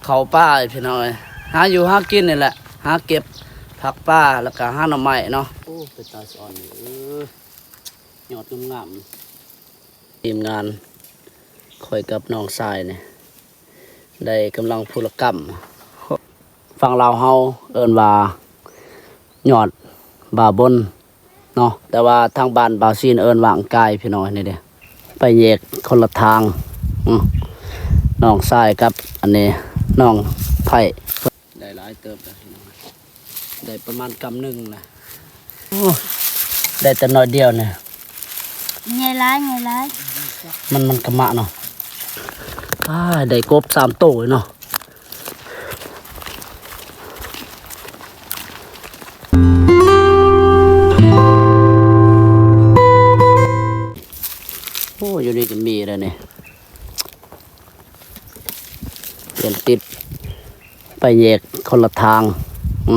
ເຂົ້າປ່າພີ່ນ້ອງເອີຍ ຫາຢູ່ຫາກິນນີ້ແຫຼະ ຫາເກັບຜັກປ່າ ແລ້ວກະຫາໜໍ່ໄມ້ເນາະ. ໂອ້ ເປັນຕາສອນນີ້ ເອີ ຍອດງາມໆ. ທີມງານຂ້ອຍກັບນ້ອງຊາຍນີ້ ໄດ້ກຳລັງພູລະກຳ ຝັ່ງລາວເຮົາເອີ້ນວ່າຍອດບາບົນເນາະ ແຕ່ວ່າທາງບ້ານບ່າວຊີນເອີ້ນວ່າອັງກາຍ ພີ່ນ້ອງ. ນີ້ເດ້ ໄປແຍກຄົນລະທາງ ອື ນ້ອງຊາຍກັບອັນນີ້ນ້ອງໄຜ່ ໄດ້ຫຼາຍເຕີບແລ້ວພີ່ນ້ອງ ໄດ້ປະມານກຳໜຶ່ງນະ. ໂອ້ ໄດ້ແຕ່ໜ້ອຍດຽວນະ ໃຫຍ່ຫຼາຍ ໃຫຍ່ຫຼາຍ ມັນ ມັນກະມະເນາະ. ອ້າຍ ໄດ້ກົບສາມໂຕເນາະ. ໂອ້ ຢູ່ນີ້ກະມີແລ້ວນີ້ ເພື່ອນຕິດ ໄປແຍກຄົນລະທາງ ອື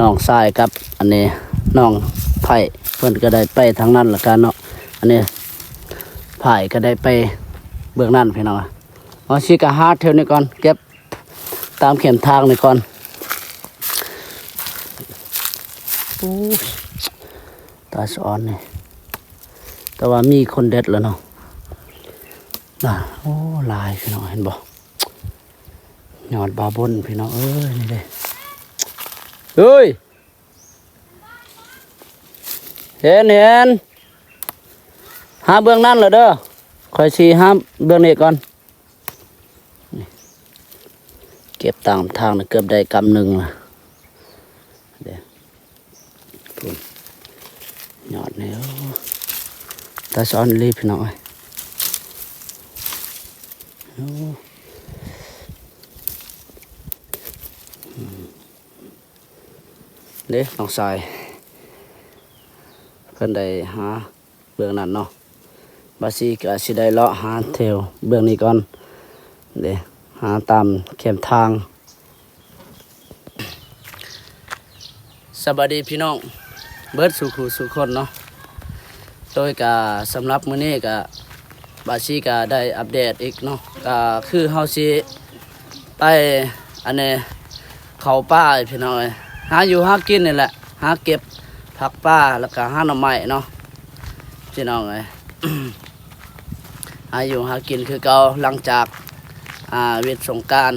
ນ້ອງຊາຍກັບອັນນີ້ນ້ອງໄຜ່ ເພິ່ນກະໄດ້ໄປທາງນັ້ນລະກະເນາະ. ອັນນີ້ໄຜ່ກະໄດ້ໄປເບື້ອງນັ້ນພີ່ນ້ອງ. ເຮົາຊິກະຫາແຖວນີ້ກ່ອນ ເກັບຕາມແຄມທາງນີ້ກ່ອນ. ໂອ້ຍ ຕາສະອອນນີ້ ແຕ່ວ່າມີຄົນເດັດແລ້ວເນາະ. ນະ ໂອ້ ຫຼາຍພີ່ນ້ອງ ເຫັນບໍ່? ຍອດບາບົນພີ່ນ້ອງເອີຍ ນີ້ເດ້. ເອີຍ ເຫັນ ເຫັນ ຫາເບື້ອງນັ້ນລະເດີ ຂ້ອຍຊິຫາເບື້ອງນີ້ກ່ອນ. ນີ້ ເກັບຕາມທາງນະ ເກືອບໄດ້ກຳໜຶ່ງລະເດ້. ພຸ້ນ ຍອດນີ້ ໂອ້ ຕາສອນອີ່ຫຼີພີ່ນ້ອງເອີຍ. ໂອ້ ເດ້ ນ້ອງຊາຍ ເພິ່ນໄດ້ຫາເບື້ອງນັ້ນເນາະ. ບາດຊິກະຊິໄດ້ເລາະຫາແຖວເບື້ອງນີ້ກ່ອນເດ້ ຫາຕາມແຄມທາງ. ສະບາຍດີພີ່ນ້ອງເບິດສູ່ຄູ່ສູ່ຄົນເນາະ. ໂດຍກະສຳລັບມື້ນີ້ກະ ບາດຊິກະໄດ້ອັບເດດອີກເນາະ ກະຄືເຮົາຊິໄປ ອັນນີ້ ເຂົ້າປ່າພີ່ນ້ອງເອີຍ ຫາຢູ່ຫາກິນນີ້ແຫຼະ ຫາເກັບຜັກປ່າ ແລ້ວກະຫາໜໍ່ໄມ້ເນາະ ພີ່ນ້ອງເອີຍ. ຫາຢູ່ຫາກິນຄືເກົ່າ ຫຼັງຈາກ ອາ ຫຍຸດສົງການ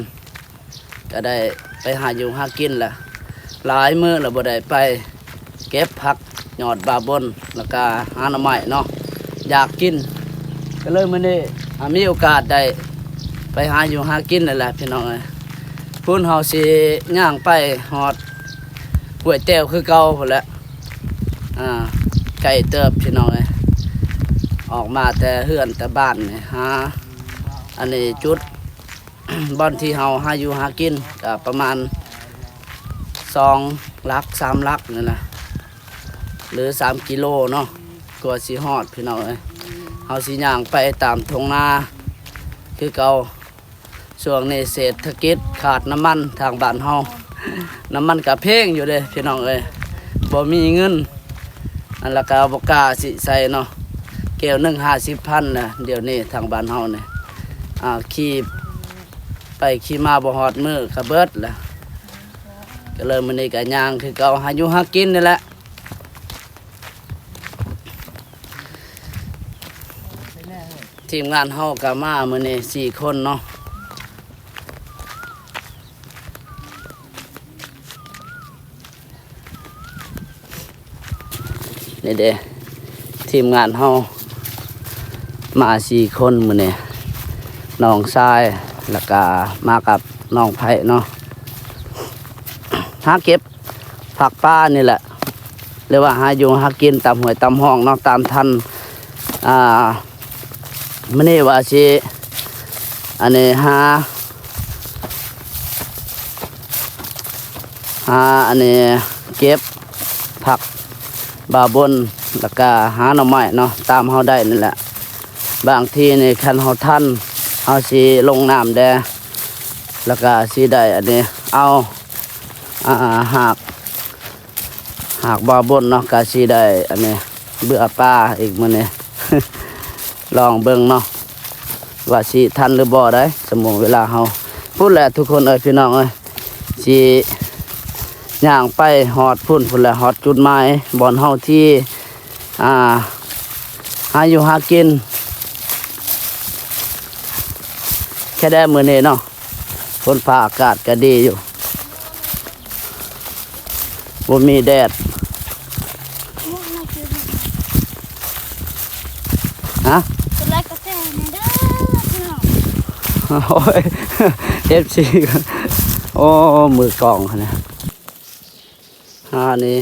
ກະໄດ້ໄປຫາຢູ່ຫາກິນລະ ຫຼາຍມື້ລະບໍ່ໄດ້ໄປເກັບຜັກຍອດບາບົນ ແລ້ວກະຫາໜໍ່ໄມ້ເນາະ ຢາກກິນ ກະເລີຍມື້ນີ້ ອາ ມີໂອກາດໄດ້ໄປຫາຢູ່ຫາກິນນີ້ແຫຼະພີ່ນ້ອງເອີຍ. ພຸ້ນເຮົາຊິຍ່າງໄປຮອດຫ້ວຍແຕ້ວຄືເກົ່າພຸ້ນແຫຼະ ອາ ໄກເຕີບພີ່ນ້ອງເອີຍ. ອອກມາແຕ່ເຮືອນແຕ່ບ້ານນີ້ ຫາ ອັນນີ້ຈຸດ ບ່ອນທີ່ເຮົາຫາຢູ່ຫາກິນກະປະມານສອງຫຼັກ ສາມຫຼັກນີ້ນະ ຫຼື ສາມກິໂລເນາະ ກວ່າຊິຮອດພີ່ນ້ອງເອີຍ. ເຮົາຊິຍ່າງໄປຕາມທົ່ງນາຄືເກົ່າ. ຊ່ວງນີ້ເສດຖະກິດຂາດນ້ຳມັນທາງບ້ານເຮົາ ນ້ຳມັນກະແພງຢູ່ເດ້ພີ່ນ້ອງເອີຍ ບໍ່ມີເງິນ ອັນລະກະບໍ່ກ້າຊິໃສ່ເນາະ ແກ້ວໜຶ່ງຫ້າສິບພັນນະ ດຽວນີ້ທາງບ້ານເຮົານີ້ ອາ ຂີ່ໄປຂີ່ມາບໍ່ຮອດມື້ກະເບິດລະ. ກະເລີຍມື້ນີ້ກະຍ່າງຄືເກົ່າ ຫາຢູ່ຫາກິນນີ້ແຫຼະ. ທີມງານເຮົາກະມາມື້ນີ້ສີ່ຄົນເນາະ. ນີ້ເດ້ ທີມງານເຮົາມາສີ່ຄົນມື້ນີ້ ນ້ອງຊາຍ ແລ້ວກະມາກັບນ້ອງໄພເນາະ ຫາເກັບຜັກປ່ານີ້ແຫຼະ ຫຼືວ່າຫາຢູ່ຫາກິນຕາມຫ້ວຍຕາມຮ່ອງເນາະ ຕາມທັນ ອ່າ ມື້ນີ້ວ່າຊິ ອັນນີ້ຫາ ຫາ ອັນນີ້ເກັບຜັກບາບົນ ແລ້ວກະຫາໜໍ່ໄມ້ເນາະ ຕາມເຮົາໄດ້ນີ້ແຫຼະ. ບາງທີນີ້ຄັນເຮົາທັນ ເຮົາຊິລົງນ້ຳແດ່ ແລ້ວກະຊິໄດ້ ອັນນີ້ ເອົາ ອ່າ ຮາກ ຫາກບາບົນເນາະ ກະຊິໄດ້ ອັນນີ້ ເບື່ອປາອີກມື້ນີ້ ລອງເບິ່ງເນາະ ວ່າຊິທັນຫຼືບໍ່ໄດ໋ ຊົ່ວໂມງເວລາເຮົາ ພຸ້ນແຫຼະທຸກຄົນເອີຍ ພີ່ນ້ອງເອີຍ ຊິຍ່າງໄປຮອດພຸ້ນ ພຸ້ນແຫຼະ ຮອດຈຸດໝາຍບ່ອນເຮົາທີ່ ອ່າ ຫາຢູ່ຫາກິນ ແຄ່ແດ່ມື້ນີ້ເນາະ ຝົນຟ້າອາກາດກໍດີຢູ່ ບໍ່ມີແດດ. ຮະ? ກົດໄລກົດແຊໃຫ້ແດ່ເດີພີ່ນ້ອງ. ໂອ້ຍ ເອັຟຊີ ໂອ້ ມືກ້ອງຫັ້ນນະ ອ່າ ນີ້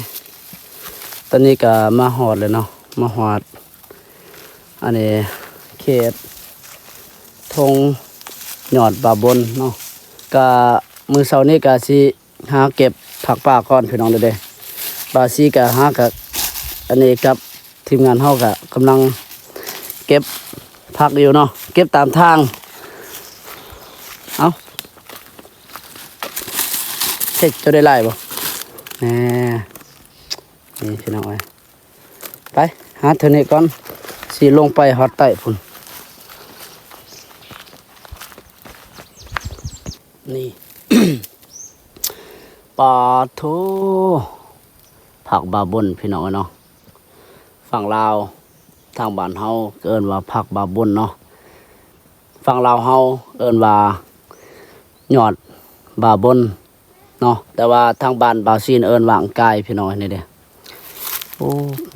ຕອນນີ້ກໍມາຮອດແລ້ວເນາະ ມາຮອດ ອັນນີ້ເຂດທົ່ງຍອດບາບົນເນາະ ກະມື້ເຊົ້ານີ້ກະຊິຫາເກັບຜັກປ່າກ່ອນພີ່ນ້ອງເດີ ບາຊີກະຫາກະ ອັນນີ້ກັບທີມງານເຮົາກະກຳລັງເກັບຜັກຢູ່ເນາະ ເກັບຕາມທາງ ເອົ້າ ເຮັດ ເຈົ້າໄດ້ຫຼາຍບໍ່ ແນ່ ນີ້ພີ່ນ້ອງເອີຍ ໄປຫາເທື່ອນີ້ກ່ອນ ຊິລົງໄປຮອດໃຕ້ພຸ້ນ ນີ້ ປາໂທ ຜັກບາບົນພີ່ນ້ອງເອີຍເນາະ ຝັ່ງລາວ ທາງບ້ານເຮົາເອີ້ນວ່າຜັກບາບົນເນາະ ຝັ່ງລາວເຮົາເອີ້ນວ່າຍອດບາບົນເນາະ ແຕ່ວ່າທາງບ້ານບ່າວຊີນເອີ້ນວ່າອັງກາຍພີ່ນ້ອງ ນີ້ເດ້ ໂອ້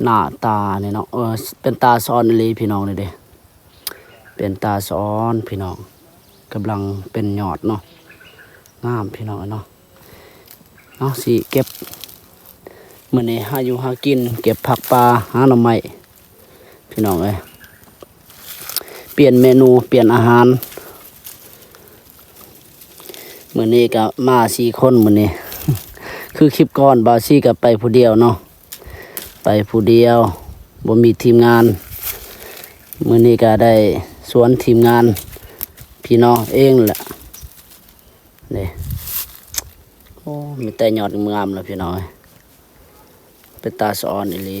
ໜ້າຕານີ້ເນາະ ເອີ ເປັນຕາສະອອນອີ່ຫຼີພີ່ນ້ອງ ນີ້ເດ້ ເປັນຕາສະອອນພີ່ນ້ອງ ກຳລັງເປັນຍອດເນາະ ງາມພີ່ນ້ອງເນາະ ເນາະ ຊິເກັບ ມື້ນີ້ຫາຢູ່ຫາກິນ ເກັບຜັກປ່າ ຫາໜໍ່ໄມ້ ພີ່ນ້ອງເອີຍ ປ່ຽນເມນູ ປ່ຽນອາຫານ ມື້ນີ້ກໍມາສີ່ຄົນມື້ນີ້ ຄືຄລິບກ່ອນ ບ່າວຊີກໍໄປຜູ້ດຽວເນາະ ໄປຜູ້ດຽວ ບໍ່ມີທີມງານ ມື້ນີ້ກໍໄດ້ຊວນທີມງານ ພີ່ນ້ອງເອງແຫຼະ ນີ້ ໂອ້ ມີແຕ່ຍອດງາມໆ ລະພີ່ນ້ອງເອີຍ ເປັນຕາສະອອນອີ່ຫຼີ ນີ້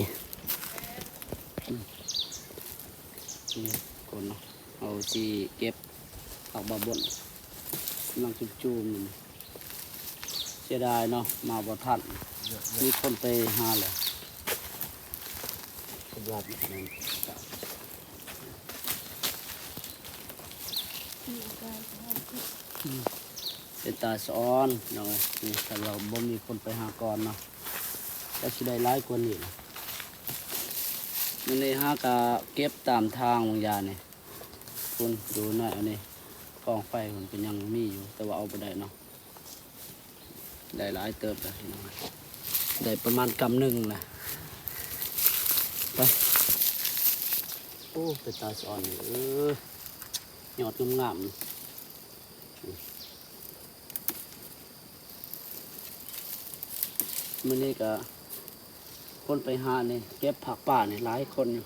ຄົນເນາະ ເຮົາຊິເກັບຜັກບາບົນ ກຳລັງຈູມໆ ຢູ່ ເສຍດາຍເນາະ ມາບໍ່ທັນ ມີຄົນໄປຫາແລ້ວ ເປັນຕາສະອອນເນາະ ນີ້ ຖ້າວ່າບໍ່ມີຄົນໄປຫາກ່ອນເນາະ ກໍຊິໄດ້ຫຼາຍກວ່ານີ້ລະ ມື້ນີ້ຫາກະເກັບຕາມທາງບາງຢ່າງນີ້ ພຸ້ນ ຢູ່ໃນອັນນີ້ ກອງໄຟພຸ້ນກໍຍັງມີຢູ່ ແຕ່ວ່າເອົາບໍ່ໄດ້ເນາະ ໄດ້ຫຼາຍເຕີບແລ້ວພີ່ນ້ອງ ໄດ້ປະມານກຳໜຶ່ງລະ ໄປ ໂອ້ ເປັນຕາສະອອນນີ້ ເອີ ຍອດງາມໆ ມື້ນີ້ກະຄົນໄປຫານີ້ ເກັບຜັກປ່ານີ້ຫຼາຍຄົນຢູ່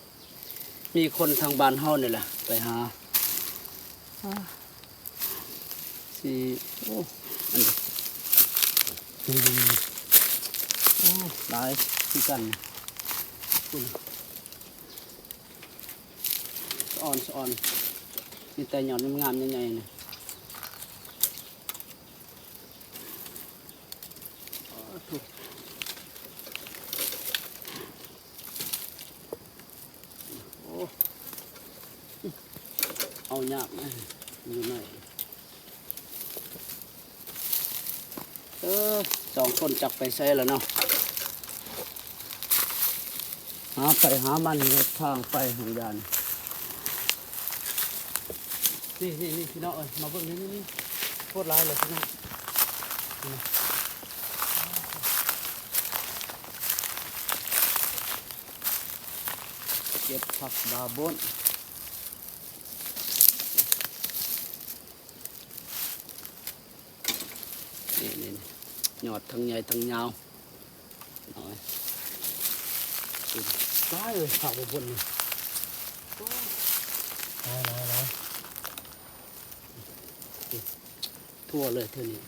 ມີຄົນທາງບ້ານເຮົານີ້ແຫຼະໄປຫາ ອ່າ ຊິ ໂອ້ ອັນນີ້ ໂອ້ ຫຼາຍຄືກັນ ພຸ້ນ ສະອອນ ສະອອນ ມີແຕ່ຍອດງາມໆ ໃຫຍ່ໆ ນີ້ ໂອ້ ເອົາຍາກນະ ຢູ່ໃນ ເອີ ສອງຄົນຈັກໄປໃສລະເນາະ ຫາໄປຫາມັນ ທາງໄປຫາຍານ ນີ້ໆໆ ພີ່ນ້ອງເອີຍ ມາເບິ່ງນີ້ໆ ໂຄດຫຼາຍເລີຍພີ່ນ້ອງ ນີ້ນະ ເກັບຜັກບາບົນ ນີ້ໆ ຍອດທັງໃຫຍ່ທັງຍາວ ນ້ອຍ ຕາຍເອີຍ ຜັກບໍ່ພົ້ນນີ້ ໂອ້ ຫຼາຍໆໆ ທົ່ວເລີຍເທື່ອນີ້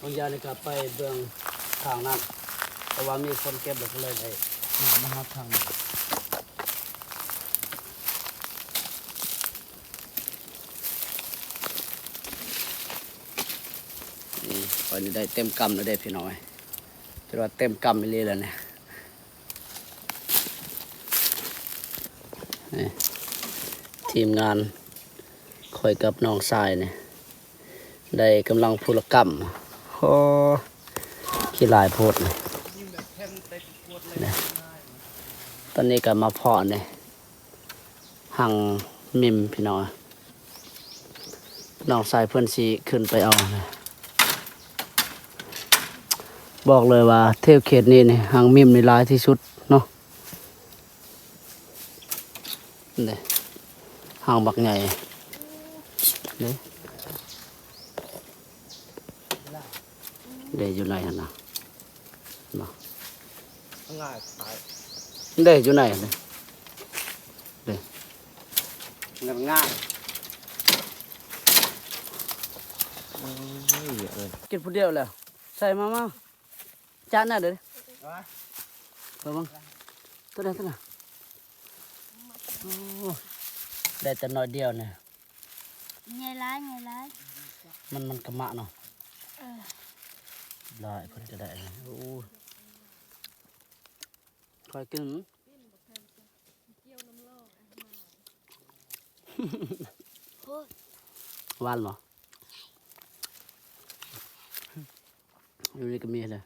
ບາງຢ່າງນີ້ກໍໄປເບື້ອງທາງນັ້ນ ເພາະວ່າມີຄົນເກັບແລ້ວກໍເລີຍໄດ້ມາຫາທາງນີ້. ຂ້ອຍນີ້ໄດ້ເຕັມກຳແລ້ວເດ້ພີ່ນ້ອງເອີຍ ຖືວ່າເຕັມກຳອີ່ຫຼີແລ້ວນີ້. ນີ້ ທີມງານຂ້ອຍກັບນ້ອງຊາຍນີ້ ໄດ້ກຳລັງຜູ້ລະກຳ. ໂອ້ ຂີ້ຫຼາຍໂພດນີ້. ນີ້ ຕອນນີ້ກໍມາພໍ້ນີ້ ຮັງມິມພີ່ນ້ອງ. ນ້ອງຊາຍເພິ່ນຊິຂຶ້ນໄປເອົາ. ບອກເລີຍວ່າແຖວເຂດນີ້ນີ້ ຮັງມິມນີ້ຫຼາຍທີ່ສຸດເນາະ. ນີ້ ຮັງບັກໃຫຍ່ ນີ້ ເດ້ ຢູ່ໃນຫັ້ນນະ ເນາະ. ເດ້ ຢູ່ໃນຫັ້ນເດ້ ເດ້ ງ່າຍ. ກິນຜູ້ດຽວແລ້ວ ໃສ່ມາ ມາ ຈານນັ້ນເດ້. ເບິ່ງ ໂຕໃດ ໂຕນັ້ນ. ໂອ້ ໄດ້ແຕ່ໜ້ອຍດຽວນີ້. ໃຫຍ່ຫຼາຍ ໃຫຍ່ຫຼາຍ. ມັນ ມັນກະມະເນາະ. ເອີ ຫຼາຍເພິ່ນກະໄດ້. ໂອ້ ຂ້ອຍກິນ. ໂອ້ ຫວານບໍ່? ຢູ່ນີ້ກໍມີເດ້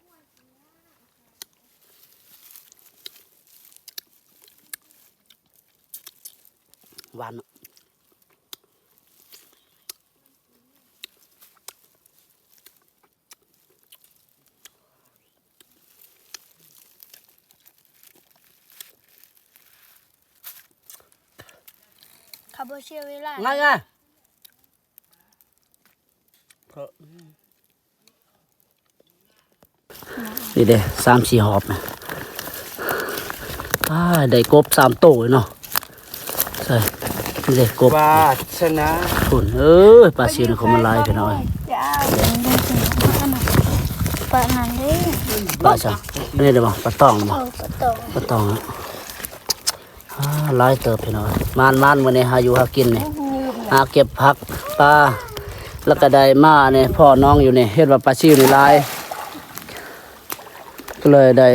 ຫວານເນາະ. ເຂົາບໍ່ເສຍເວລາ ງ່າຍໆ. ນີ້ເດ້ ສາມສີ່ຮອບນະ. ອ້າ ໄດ້ກົບສາມໂຕເນາະ. ໃສ່ ນີ້ເດ້ ກົບ ວາສະໜາ ພຸ້ນ. ເອີຍ ປາຊິວນີ້ ຂອງມັນຫຼາຍພີ່ນ້ອງເອີຍ. ປາຫຍັງເດ້? ປາຊະ ນີ້ເດ້ບໍ່? ປາຕອງບໍ່? ເອີ ປາຕອງ ປາຕອງ. ອາ ຫຼາຍເຕີບພີ່ນ້ອງ. ມານໆ ມື້ນີ້ຫາຢູ່ຫາກິນນີ້ ຫາເກັບຜັກປາ ແລ້ວກໍໄດ້ມານີ້ ພໍ້ນ້ອງຢູ່ນີ້ ເຫັນວ່າປາຊິວນີ້ຫຼາຍ ກໍເລີຍໄດ້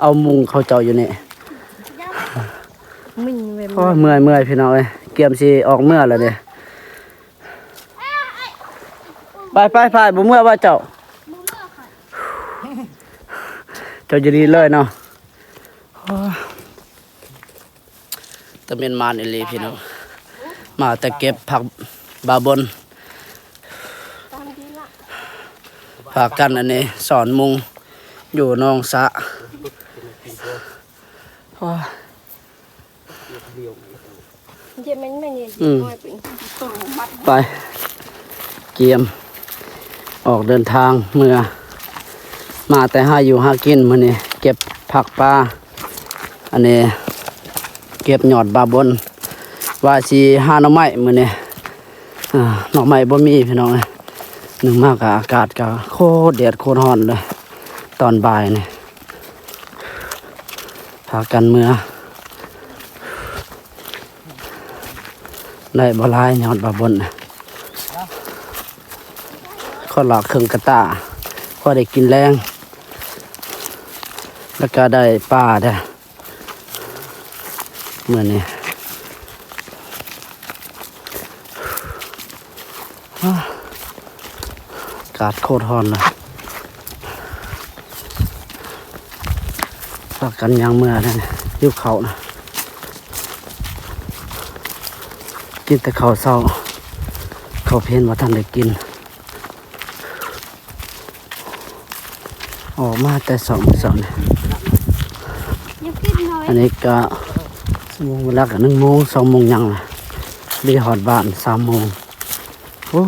ເອົາມຸງເຂົາເຈົ້າຢູ່ນີ້. ໂອ້ຍ ເມື່ອຍໆ ພີ່ນ້ອງເອີຍ ກຽມຊິອອກເມືອແລ້ວເດ້. ໄປໆໆ ບໍ່ເມືອວ່າເຈົ້າ ເຈົ້າຢູ່ນີ້ເລີຍເນາະ. ຕາເໝັນມານອີ່ຫຼີພີ່ນ້ອງ ມາແຕ່ເກັບຜັກບາບົນ ພາກັນອັນນີ້ ສອນມຸງຢູ່ໜອງສະ. ອືມ ໄປ ກຽມອອກເດີນທາງເມືອ ມາແຕ່ຫາຢູ່ຫາກິນ ມື້ນີ້ເກັບຜັກປາ ອັນນີ້ເກັບຍອດບາບົນ ວ່າຊິຫາໜໍ່ໄມ້ມື້ນີ້. ອ່າ ໜໍ່ໄມ້ບໍ່ມີພີ່ນ້ອງເອີຍ ໜຶ່ງມາກະອາກາດກະໂຄດແດດໂຄດຮ້ອນເລີຍ ຕອນບ່າຍນີ້ ພາກັນເມືອ. ໄດ້ບໍ່ຫຼາຍຍອດບາບົນ ຄົນລະເຄິ່ງກະຕ່າ ພໍໄດ້ກິນແລງ ແລ້ວກະໄດ້ປາເດ້ ມື້ນີ້ ອາກາດໂຄດຮ້ອນລະ ພາກັນຍ່າງເມືອແລ້ວ ຫິວເຂົ້ານະ ກິນແຕ່ເຂົ້າເຊົ້າ ເຂົ້າເພັນບໍ່ທັນໄດ້ກິນ. ອອກມາແຕ່ເຊົ້າມື້ເຊົ້ານີ້ ອັນນີ້ກະຊົ່ວໂມງເວລາກະໜຶ່ງໂມງ ສອງໂມງຫຍັງລະ ໄດ້ຮອດບ້ານສາມໂມງ. ໂອ້